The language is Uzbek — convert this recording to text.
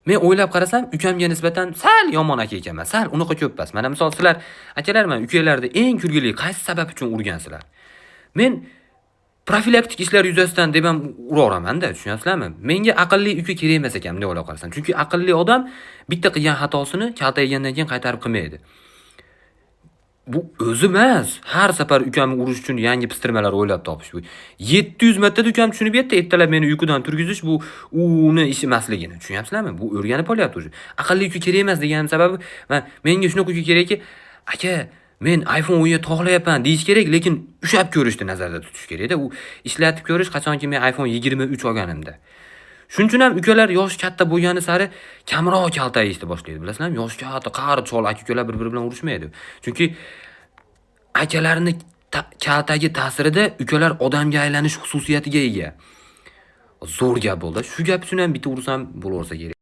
Men o'ylab qarasam, ukamga nisbatan sal yomon aka ekanman. Sal, unaqa ko'p emas. Mana misol sizlar akalar, mana ukalarni eng kulgili qaysi sabab uchun urgansizlar? Men profilaktik ishlar yuzasidan deb ham uraveraman-da, tushunyapsizlarmi? Menga aqlli uka kerak emas ekan, bunday o'ylab qarasam. Chunki aqlli odam bitta qilgan xatosini kaltak yegandan keyin qaytarib qilmaydi. Bu o'zi emas. Har safar ukamni urish uchun yangi pistirmalar o'ylab topish bu. 700 martada ukam tushunib yetdi, ertalab meni uyqudan turgizish bu uni ishi emasligini. Tushunyapsizlarmi? Bu o'rganib olyapti уже. Aqlli uka kerak emas deganim sababi, man menga shunaqa uka kerakki, aka, men iPhone 17 xohlayapman deyish kerak, lekin ushlab ko'rishni nazarda tutish kerakda. U ishlatib ko'rish qachonki men iPhone 23 olganimda. Shuning uchun ham ukalar yoshi katta bo'lgani sari kamroq kaltak yeyishni boshlaydi. Bilasizlarmi? Yoshi katta, qari chol aka ukalar bir-biri bilan urushmaydi. Chunki akalarni kaltagi ta'sirida ukalar odamga aylanish xususiyatiga ega. Zo'r gap bo'ldi. Shu gap uchun ham bitta ursam bo'laversa kerak.